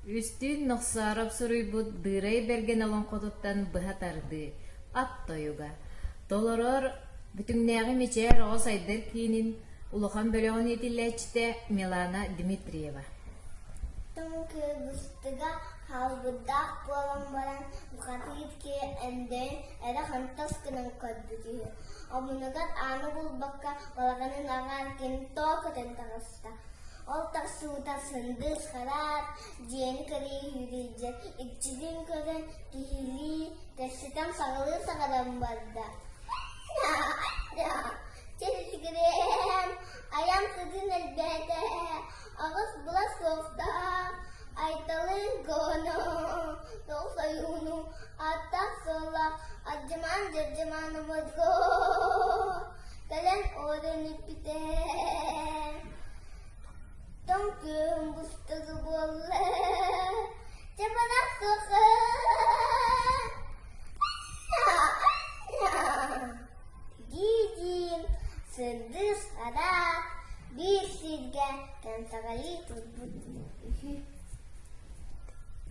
Үстүүн Нохсоороп суруйбут Дыырай Бэргэн олоҥхотуттан быһа тардыы, ат тойуга. Толорор Бүтүҥнээҕи Мичээр оҕо сайдар киинин улахан бөлөҕүн иитиллээччитэ Милана Дмитриева. Тоҥ кыыбыстыга хаалбыттаах буолан баран, бухатыыр киһи өндөйөн эрэ хантас гынан көрбүт үһү. Омунугар ааны булбакка балаҕанын аҕаан кини тоо көтөн таҕыста. Ол тахсыбыта сындыыс хараат, дьиэни кэрийэ сүүрүлдьэн, иччитин көрөн киһилии кэпсэтэн саҕалыы саҥаран барда. Чэлгирээн, айан сытын элбээтэ, аҕыс былас суохтаах, Айталыын Гону, Тоҕус ойууну, ааттаах суоллаах Ардьымаан Дьардьымаан обургу кэлэн уоран иппитэ. Тоҥ күөһүм быстыгы буолла, чапараах суох Дии-дии сырдык араак биир сиргэ кэмсэҕэлии турбут үһү.